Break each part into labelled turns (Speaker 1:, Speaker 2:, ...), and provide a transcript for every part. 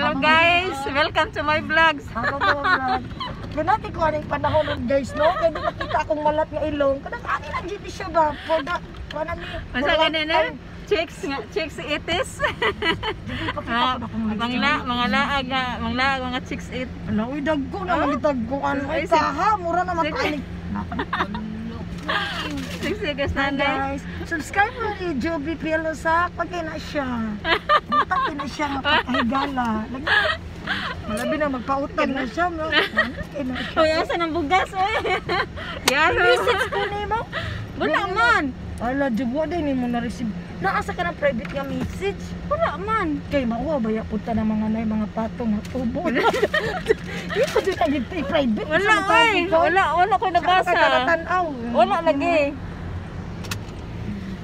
Speaker 1: Hello guys, welcome to my vlogs.
Speaker 2: Ako mo vlog. Ganati ko aning panahon guys, no? Kaya di makita akong malat nga ilong. Kanang akin ang GT siya ba? For the, kuha na ni.
Speaker 1: Unsa gani na? Chicks nga, chicks itis. Mga laag nga, mga laag mga chicks it.
Speaker 2: Ala, uy, dagko na, malitag ko. Ano, ay, kaha, mura na makanig.
Speaker 1: Six guys,
Speaker 2: Hi
Speaker 1: nanay.
Speaker 2: guys, subscribe mo ni Joby Pelosa. Pagkay na siya. Buta na siya nga pagkahigala. Malabi na magpautang na siya. No? Kay na siya.
Speaker 1: Uy, asa ng bugas oy. Yaro.
Speaker 2: Message ko nimo.
Speaker 1: Wala man.
Speaker 2: Ala, jugwa din nimo na-receive. Naasa ka ng private nga message?
Speaker 1: Wala man.
Speaker 2: Kay mauwa ba punta na mga nay mga patong nga tubo. Di ko din ang private.
Speaker 1: Wala oy. Wala, wala ko nabasa.
Speaker 2: Tanaw.
Speaker 1: Wala lagi.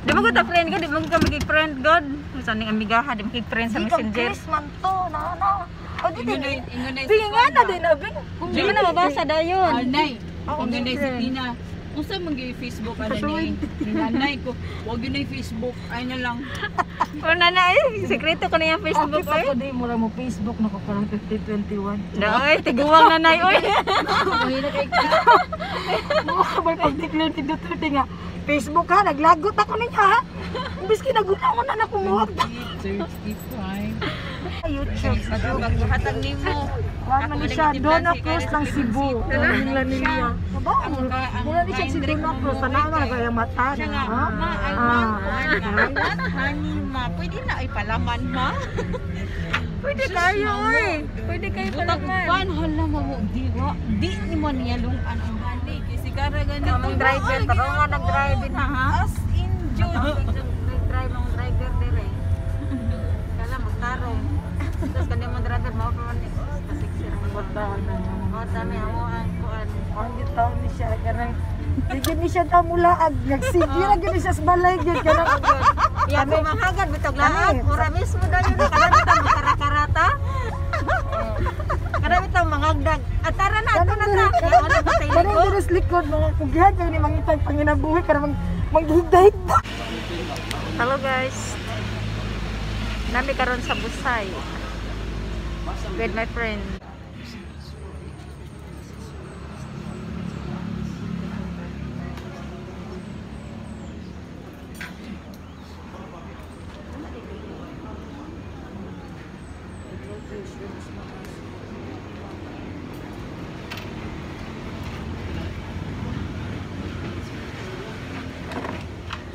Speaker 1: Di mo ko ta friend ko, di mo ko magig friend god. Unsa ning amigaha, di mo kig friend sa
Speaker 2: Di kang
Speaker 1: Messenger.
Speaker 2: Chris man to, na na. O di din.
Speaker 3: Ingunay
Speaker 2: Sige nga na din abing.
Speaker 1: Di mo na mabasa dayon.
Speaker 3: Anay.
Speaker 2: Ako
Speaker 3: Ingunay si
Speaker 2: friend.
Speaker 3: Tina. Unsa man gyud Facebook ana ni? Ni nanay ko, wag yun ay Facebook, ay na lang.
Speaker 1: Wala na eh, sekreto ko na yung Facebook
Speaker 2: Okay,
Speaker 1: oy.
Speaker 2: pa ko di mura mo Facebook na ko karon 2021.
Speaker 1: Da oy, tiguwang nanay oy.
Speaker 3: Mahina kay ka.
Speaker 2: Mo ba pag-declare ni Duterte nga Facebook ha, naglagot ako niya ha. Imbis kinaguna ko na na kumuwag.
Speaker 3: 35.
Speaker 2: YouTube.
Speaker 1: Maghatag nimo.
Speaker 2: Kuan man ni siya, Donna Cruz ng Cebu. Ang la niya. Ba, mura ni siya si Donna Cruz, tanawa na kaya mata.
Speaker 3: Siya nga,
Speaker 2: ha?
Speaker 3: ma, I
Speaker 2: Ah.
Speaker 3: want, I want honey, ma. Pwede na ay palaman, ma.
Speaker 1: Pwede kayo oy. Pwede kayo
Speaker 3: Butang
Speaker 1: palaman.
Speaker 3: uban, hala mo, di wa, di ni mo niya lungan ang honey. Kasi kara ganito.
Speaker 1: Ang driver, baka nga nag-drive na ha.
Speaker 3: As in, Jud.
Speaker 1: Nag-drive ang driver dire. Kala magtarong. Tapos kanya mong driver mao pa man ni kasiksi ra. Oh, dami amo ang kuan.
Speaker 2: Ang gitaw ni siya kanang Di ni siya tamulaag, nagsige ra gyud ni siya sa balay gyud kanang
Speaker 1: Ya ko manghagad bitog laag, mura mismo dayon kada bitang makarakarata. Kada bitang mangagdag. At tara na, ato na ta. Ya wala pa sa
Speaker 2: Kanang
Speaker 1: iliko.
Speaker 2: diri sa likod mga kugihan kay ni mangitag panginabuhi kanang manghigda-higda.
Speaker 1: Hello guys. Nami karon sa Busay. With my friend.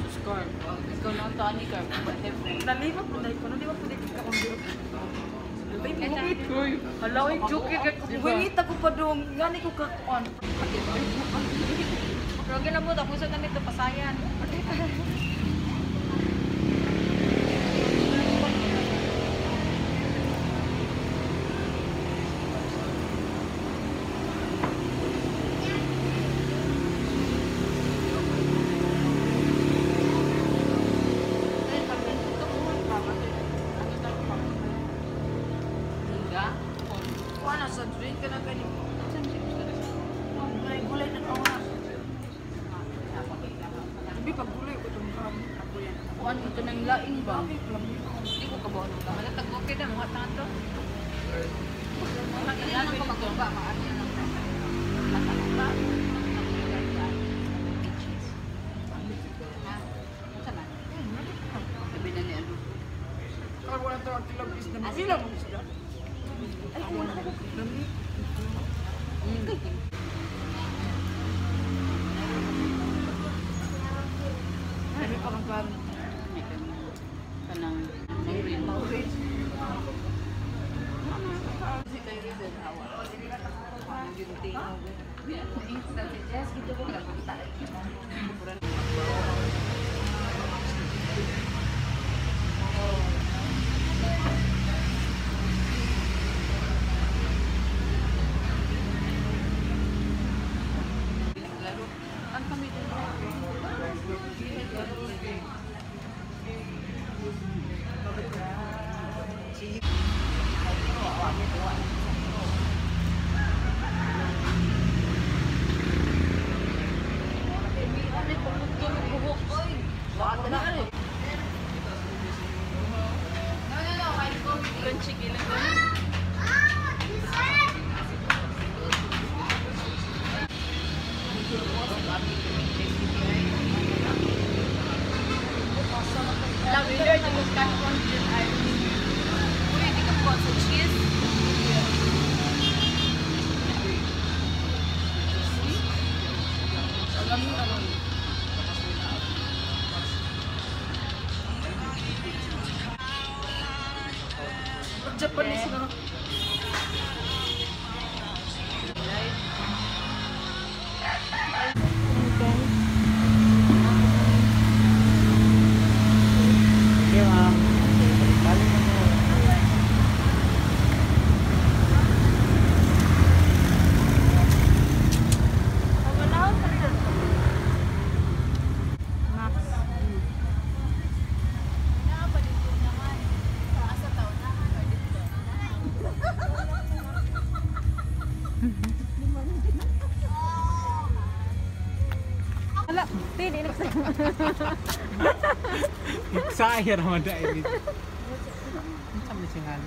Speaker 3: Scar, ikaw na ang tani ka.
Speaker 2: Nalima po dai ko, di ba po dai ka kung
Speaker 3: Hala, oy, joke kay
Speaker 2: Wingita ko pa dong, ngani ko kakuan.
Speaker 1: Pero ginamot ako sa ganito pasayan.
Speaker 2: Kuan sa drink ka na gani. Gulay-gulay na tawa. Sabi pag gulay ko itong kam.
Speaker 3: Kuan ito ng laing ba? Hindi ko kabaw ng laing.
Speaker 1: Wala tag okay na mga tanto.
Speaker 3: Hindi lang ko magtuba, maano lang. Sabi na ni ano.
Speaker 2: Karon wala tawag kilag is na bilang mo sila. Ay, wala ko lami. Ay, may parang klaro.
Speaker 3: Kanang Maureen. Japanese na.
Speaker 4: Okay, ma'am. Balik na mo.
Speaker 1: Max. Ala, di na
Speaker 4: Saya raman dah ini. Macam ni singan.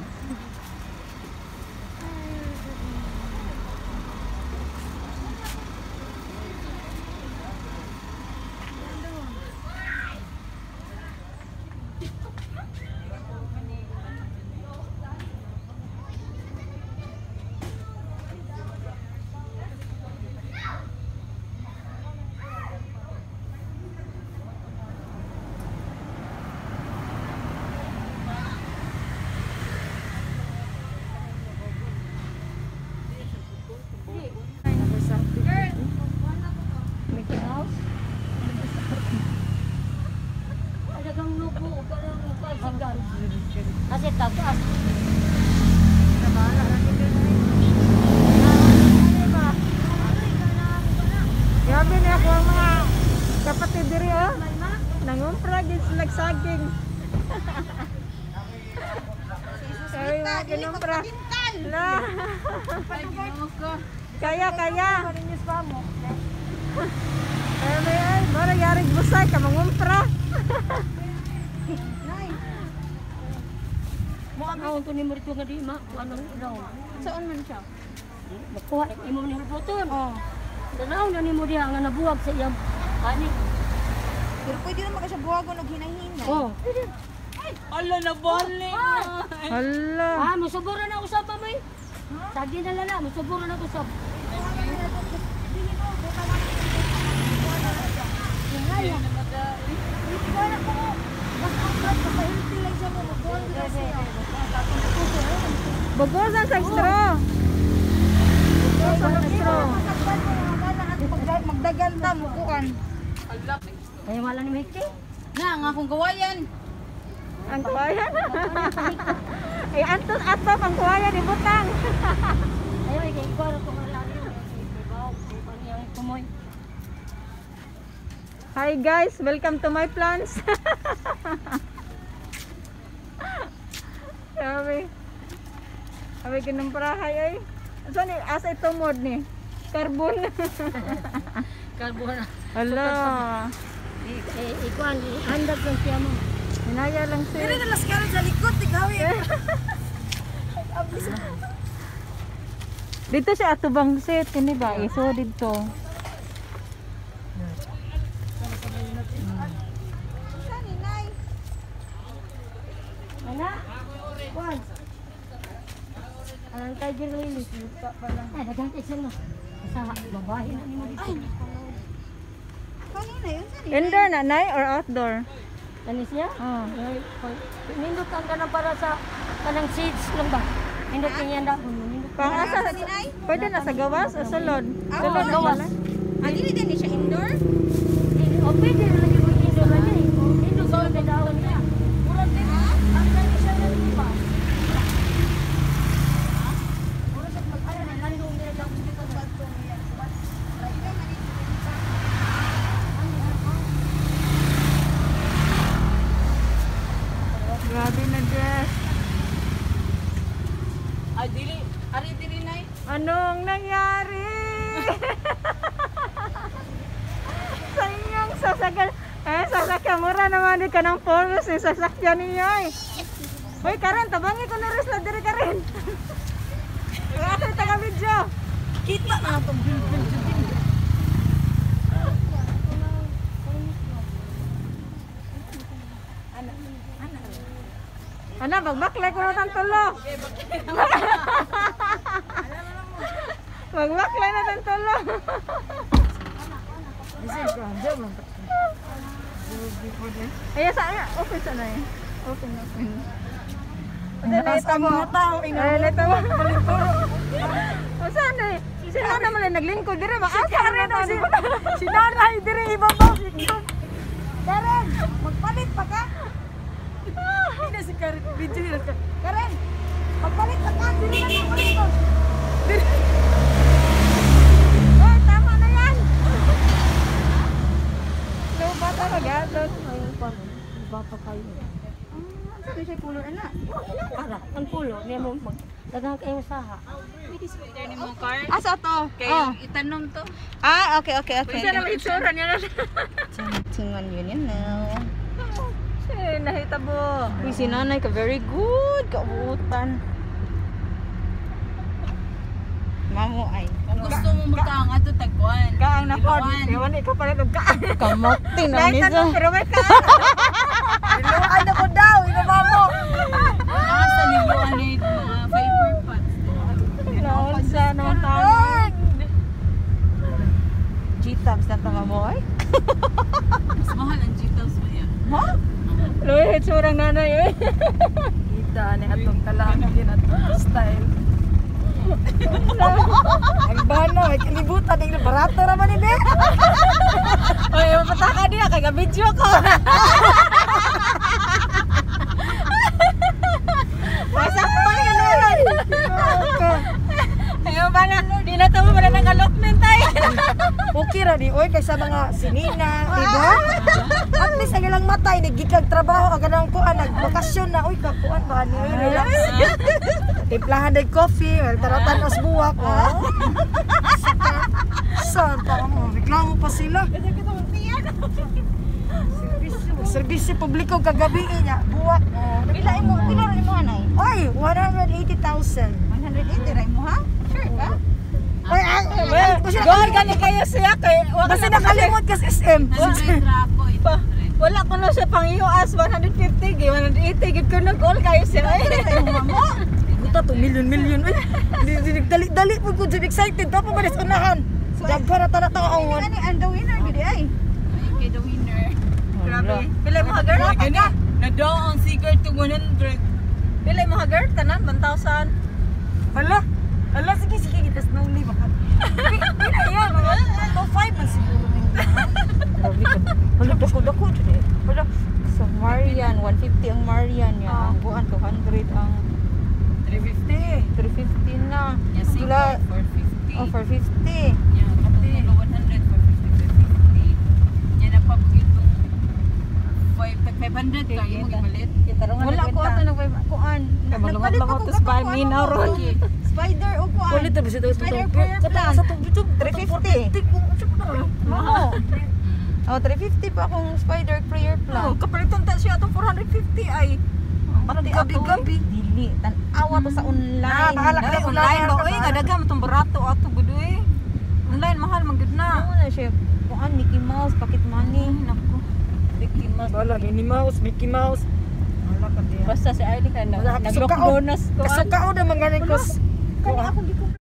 Speaker 5: Mickey Mouse. Alagang nubo o parang sigar. Kasi tagas.
Speaker 1: Grabe na ako ang mga kapatid diri oh. Nangumpra gid sila saging. Ay, mga kinumpra. La. Kaya, kaya. Ay, ay, ay, mara yarig busay ka mangumpra.
Speaker 5: Mo ang ni mo rito nga di ma, kuha ng raw.
Speaker 1: Saan man siya?
Speaker 5: Makuha imo ni hulbuton.
Speaker 1: Oh.
Speaker 5: Danaw na nimo diha nga nabuwag sa iyang ani.
Speaker 2: Pero pwede naman kasi buwagon og hinahinay.
Speaker 5: Oh.
Speaker 3: Ala, nabalik na.
Speaker 1: Hala.
Speaker 5: Ah, musuburo na usab pa may. Sagi na lala, musuburo na usab.
Speaker 1: Bugosan sa straw. Bugosan sa straw.
Speaker 2: Magdagan ta mukuan.
Speaker 5: Kaya wala ni Mekti.
Speaker 3: Na, ang akong gawayan.
Speaker 1: Ang kuwayan. Ay, antos atop ang kuwayan ibutang.
Speaker 5: Ayo kay ikuha ko malari. Ibaw, ko niya kumoy.
Speaker 1: Hi guys, welcome to my plans. Sabi. Sabi kinumprahay ay. So ni asa itumod ni? Carbon.
Speaker 5: Kalbo na.
Speaker 1: Hala.
Speaker 5: Eh, ikuan, handag lang siya mo.
Speaker 1: Hinaya lang siya.
Speaker 2: Dili na las karon sa likod tigawi.
Speaker 1: Dito siya atubang set kini ba? Iso dito.
Speaker 5: Ana? Kuan. Ang tiger lily. Ay, daghang kay sila. Sa babae na nimo dito.
Speaker 2: Kanina yun sa
Speaker 1: Indoor na nay or outdoor?
Speaker 5: Kani siya?
Speaker 1: Oh.
Speaker 5: Ay, nindot ang kanang para sa kanang seeds lang ba? Nindot kanya dahon. Nindot.
Speaker 1: Pang asa? Pwede na sa gawas o sulod? Sulod
Speaker 5: Oh, gawas.
Speaker 1: wala?
Speaker 2: Ah, dili din siya indoor?
Speaker 5: O pwede na lang yung indoor na niya. Nindot sa mga dahon niya. Murag din. Ang kani siya na di ba? Murag sa pag-ara na landong nila daw dito sa
Speaker 1: Grabe na dress.
Speaker 3: Ay, dili. Ari, dili, nay.
Speaker 1: Anong nangyari? Sa inyong sasakyan. Eh, sasakyan. Mura naman di ka ng forest. Eh, sasakyan ninyo eh. Hoy, Karen, tabangi ko na rin sila diri, Karen. Kaya ito taga video.
Speaker 2: Kita na itong bilbil.
Speaker 1: Ana, magbaklay ko na tang tulo. Magbaklay na tang tulo. Ayan, sa office ano eh. Open, open.
Speaker 2: Ang ang mga tao
Speaker 1: Ay, nahitabo. Unsa na? Sila naman ang naglingkod dire ba? Asa
Speaker 2: Karen,
Speaker 1: na
Speaker 2: si, si nanay dire ibabaw si Karen, magpalit pa ka. Hindi si Karen, video nila si Karen. Magpalit pa ka, dire na magpalit ko.
Speaker 1: Oh, tama na yan. Lupa talaga.
Speaker 2: Iba pa kayo.
Speaker 1: Ano siya color ana?
Speaker 5: Ara, ang pulo niya mo mag daghang kayo saha.
Speaker 3: Ni mo car.
Speaker 1: Asa to?
Speaker 3: Kay
Speaker 1: Oh.
Speaker 3: itanom to.
Speaker 1: Ah, okay. Isa na may itsura niya na.
Speaker 3: Tingon yun yun now.
Speaker 1: Eh, nahitabo. Uy, si nanay ka very good. Kaubutan.
Speaker 3: Mamo ay. Kung gusto mo magkaang ato tagkuan.
Speaker 1: Kaang na pod.
Speaker 3: Iluan.
Speaker 1: Ewan ikaw pala og kaang.
Speaker 3: Kamote na
Speaker 1: Dahil
Speaker 3: nisa.
Speaker 1: tanong pero may kaang.
Speaker 2: Iluan ako daw, ibaba mo.
Speaker 3: Nasa niluan ni mga fiber pots.
Speaker 1: Noon sa naman tayo. G-tabs na tama mo ay.
Speaker 3: Mas mahal ang G-Tabs mo yan.
Speaker 1: Luy, itsurang nanay eh.
Speaker 2: Kita ni atong kalangin atong style. Ang bano, ay kalibutan ang barato ra man ini.
Speaker 1: Oy, mapataka niya kay ga-video ko. Masakpan ka naman. Ayaw ba na, di na tamo wala nang allotment ay.
Speaker 2: Okay ra di oy kaysa mga sinina, di ba? At least ang ilang matay nagigikag trabaho ang kanang kuan nagbakasyon na oy kakuan ba ni oy relax. Timplahan day coffee, well taratan os buwak. Oh. Saan pa mo? Reklamo pa sila. Serbisyo, serbisyo publiko kagabi niya, buwak. Oh.
Speaker 1: Pila imo, pila ra imo anay?
Speaker 2: Ay, 180,000.
Speaker 1: 180 ra imo ha? Sure ka?
Speaker 2: Ay, ay, ay, basta
Speaker 1: Gol gani kayo siya kay wa
Speaker 2: basta nakalimot kas SM.
Speaker 3: Nasa ako, 800.
Speaker 1: Wala ko na siya pang US 150 gi 180 gid ko nag-all kayo siya. Ay.
Speaker 2: Buta to million million. Uy, dali dali po ko jud excited pa man sa unahan. Daghan na tana ta ang
Speaker 1: Ani ang the winner gid ay.
Speaker 3: Ay, kay the winner.
Speaker 1: Grabe. Pila mo ha girl?
Speaker 3: Gani, na-down ang seeker to 100.
Speaker 1: Pila mo ha girl? Tanan 1,000.
Speaker 2: Hala. Hala sige sige kita slowly baka. Pila yun mga 25 man siguro ni.
Speaker 1: Grabe ka. Hala dako dako jud eh. Hala sa Marian 150 ang Marian ya. Ang buwan 200 ang
Speaker 2: 350.
Speaker 1: 350 na.
Speaker 3: Ya, seeker,
Speaker 1: Wala.
Speaker 3: 450.
Speaker 1: Oh, 450.
Speaker 3: Ya, katong taga 100, 450, 450. Ya, napabugit tong 500 ka, imong ipalit.
Speaker 1: Wala ko ato nag kuan. Nagpalit pa ko katong kuan ron. Spider o kuan.
Speaker 2: Ulit na bisita
Speaker 1: Spider prayer plan.
Speaker 2: Sa tong YouTube
Speaker 1: 350.
Speaker 2: Kung unsa pa na.
Speaker 1: Mao. Oh, 350 pa akong spider prayer plan. Oh, kapaliton ta siya atong 450 ay. Pati
Speaker 2: gabi-gabi.
Speaker 1: Dili, tan-awa to sa online.
Speaker 2: Ah, bahala ka,
Speaker 1: online
Speaker 2: online
Speaker 1: ba
Speaker 2: ka,
Speaker 1: oy,
Speaker 2: bahala.
Speaker 1: nga daghan man tong barato ato gud oy. Online mahal man gud na. Ano na siya kuan Mickey Mouse pocket money. Nako. Mickey Mouse.
Speaker 2: Wala Minnie Mouse, Mickey Mouse. Wala ka diya.
Speaker 1: Basta si Arlie ka na.
Speaker 2: Wala,
Speaker 1: Nag-lockdown na kuan.
Speaker 2: Kasukaon na mga ko.
Speaker 1: Kani ako gi